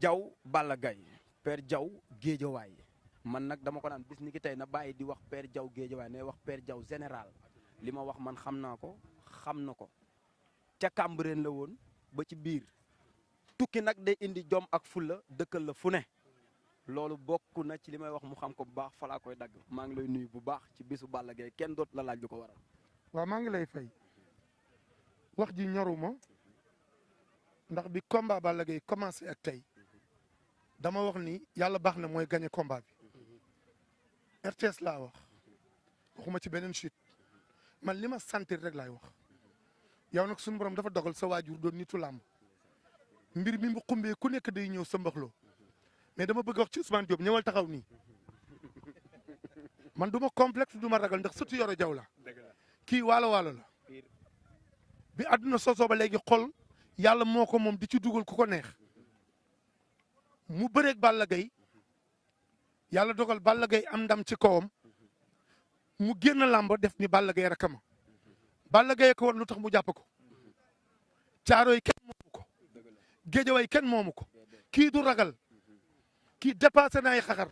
Diaw Balla Gaye Père Diaw Géejawaay man nag dama ko naan bis ni ki tey na bàyyi di wax Père Diaw Géejawaay nay wax Père Diaw général li ma wax man xam naa ko xam na ko ca Cambérène la woon ba ci biir tukki nag day indi jom ak fulla dëkkal la fu ne loolu bokk na ci li may wax mu xam ko bu baax falaa koy dagg maa ngi lay nuyu bu baax ci bisu Balla Gaye kenn dootu la laaj lu ko waral. waaw maa ngi lay fay wax ji ñoruma ndax bi combat Balla Gaye commencé ak tey dama wax ni yàlla baax na mooy gagné combat bi RTS laa wax waxuma ci beneen chute man li ma sentir rek laay wax yow nag suñu borom dafa dogal sa waajur doon nitu làmb mbir mi mu xumbee ku nekk day ñëw sa mbaxloo mais dama bëgg wax ci Ousmane Diop ñëwal taxaw nii man du ma complexe du ma ragal ndax surtout Yoro Jaw la kii waalo la bi àdduna sosoo ba léegi xol yàlla moo ko moom di ci dugal ku ko neex mu bëreeg Balla Gaye yàlla dogal Balla Gaye am ndam ci kawam mu génn làmb def ni Balla Gaye rakama Balla Gaye ko war lu tax mu jàpp ko caaro yi kenn moomu ko géejawaay kenn moomu ko kii du ragal kii dépassé na ay xaxar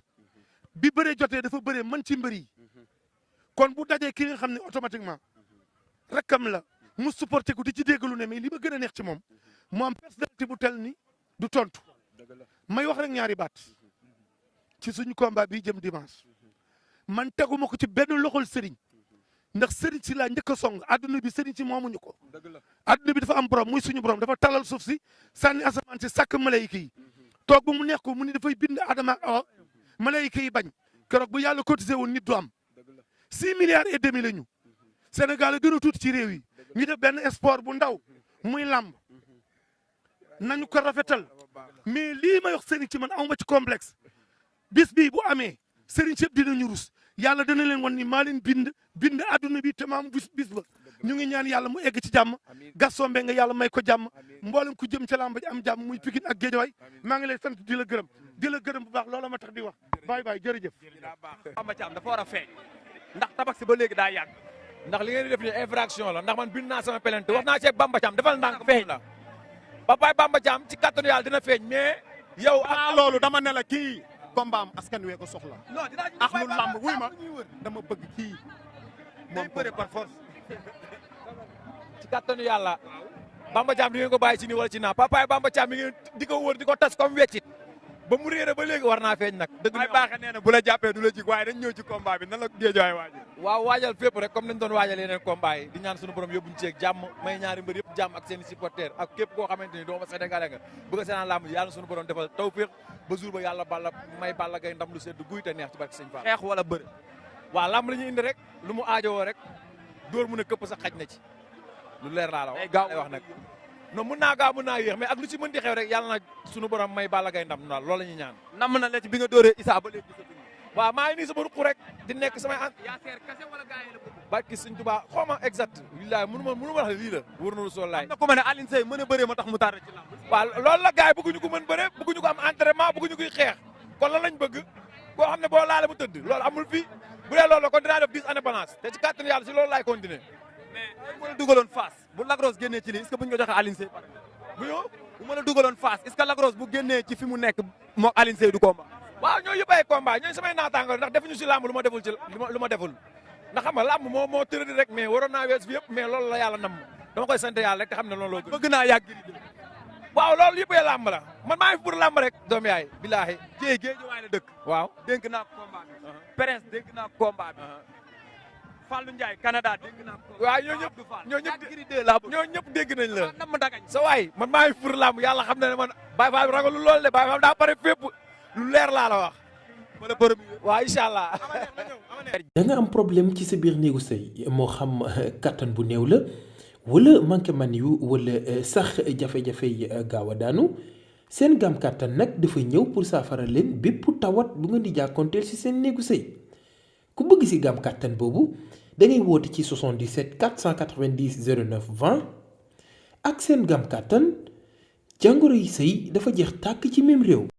bi bëree jotee dafa bëree mën ci mbër yi kon bu dajee ki nga xam ne automatiquement rakam la mu supporté ko di ci déggalu ne mais li ma gën a neex ci moom mu am personnalité bu tel ni du tontu may wax rek ñaari baat ci suñu combat bi jëm dimanche man teguma ko ci benn loxol sëriñ ndax sëriñ si laa njëkk a song adduna bi sëriñ si moomuñu ko adduna bi dafa am borom muy suñu borom dafa talal suuf si sànni asamaan si sàkk malayka yi toog ba mu neex ko mu ni dafay bind Adama ak Awa malayka yi bañ keroog bu yàlla cotisé woon nit du am 6,5 milliards la ñu Sénégal a gën a tuuti ci réew yi ñu def benn sport bu ndaw muy làmb nañu ko rafetal mais lii may wax sëriñ ci man awma ci complexe bis bii bu amee sëriñ si yëpp dinañu rus yàlla dana leen wan ni maa leen bind adduna bi te maam bis ba ñu ngi ñaan yàlla mu egg ci jàmm Gaston Mbengue yàlla may ko jàmm mboolem ku jëm ca làmb ji am jàmm muy Pikine ak Guédiawaye maa ngi lay sant di la gërëm bu baax loola ma tax di wax bye jërëjëf. Bamba Thiam dafa war a feeñ ndax tabax si ba léegi daa yàgg ndax li ngeen di def ni infraction la ndax man bind naa sama plainte wax naa ci Bamba Thiam defal ndànk feeñ la papaay Bamba Thiam ci kattanu yàlla dina feeñ mais yow loolu dama ne la kii combat am askan wee ko soxla non dinaa ak lu lamb wuy ma dama bëgg kii moom bëre par force ci kattanu yàlla Bamba Thiam di ngeen ko bàyyi ci nii wala ci naa papaay Bamba Thiam mi ngeen di ko wër di ko tas comme weccit ba mu réere ba léegi war naa feeñ nag dëgg ay baaxe nee na bu la jàppee du la jig waaye dañ ñëw ci combat bi nan la Guédiawaye waajal waaw waajal fépp rek comme nañ doon waajal yeneen combat yi di ñaan suñu borom yóbbuñ ci ak jàmm may ñaari mbër yëpp jàmm ak seen i supporters ak képp koo xamante ni doomu Sénégalais nga bëgg a seenaan làmb yàlla suñu borom defal tawfeex ba jour ba yàlla may Balla Gaye ndam lu sedd guy te neex ci barke Sëñ Fall xeex wala bëre. waaw làmb la ñuy indi rek lu mu aajowoo rek dóor mun a këpp sax xaj na ci lu leer laa la wax nag non mun naa gaaw mun naa yéex mais ak lu ci mën di xew rek yàlla na suñu borom may Balla Gaye ndam daal loolu la ñuy ñaan namm na la ci bi nga dóoree Issa ba léegi waaw maa ngi nii sama ruq rek di nekk samay yaa seer kase wala gaay la barki Sëñ Tuubaa xaw ma exact wallaahi mënu ma wax lii la wër na lu soo laay na ko ma ne Alioune Seye mën a bëree ma tax mu tardé ci lamb waaw loolu la gars yi bëgguñu ko mën bëre bëgguñu ko am entraînement bëgguñu koy xeex kon lan lañ bëgg koo xam ne boo laale mu tëdd loolu amul fii bu dee loolu la kon dinaa def 10 années balance te ci kàttanu yàlla si loolu laay continuer mais bu ma la dugaloon Fass bu Lac Rose génnee ci lii est-ce que buñ ko joxe Alioune Seye bu ma la dugaloon Fass est-ce que Lac Rose bu génnee ci fi mu nekk moog Alioune Seye du combat waaw ñoo yëpp ay combat ñooy samay naataango ndax defuñu si làmb lu ma deful ci lu ma deful ndax xam nga làmb moo tëradi rek mais waroon naa wees fi yëpp mais loolu la yàlla nam dama koy sant yàlla rek te xam ne loolu loo bëgg naa yàgg waaw loolu yëpp ay làmb la man maa ngi fi pour làmb rek doom yaay billaahi Guédiawaye la dëkk waaw dénk naa ko combat bi Perez dénk naa ko combat bi Fallou Ndiaye Canada dégg naa ko waaw ñoo ñëpp dégg nañ la nam dagañ sa waay man maa ngi fi pour làmb yàlla xam ne man Baye Fall ragalu loolu de Baye Fall daa pare fépp lu leer laa la wax wala bërëm waaw incha allah da nga am problème ci sa biir néegu sëy moo xam kattan bu néew la wala manqué man yu wala sax jafe-jafe yi gaaw a daanu seen gam kattan nag dafa ñëw pour saafara leen bépp tawat bu ngeen di jàkkoonteel ci seen néegu sëy ku bëgg ci gam kattan boobu da ngay woote ci 77 490 09 20 ak seen gam kattan jàngoro yi sëy dafa jeex tàkk ci même réew.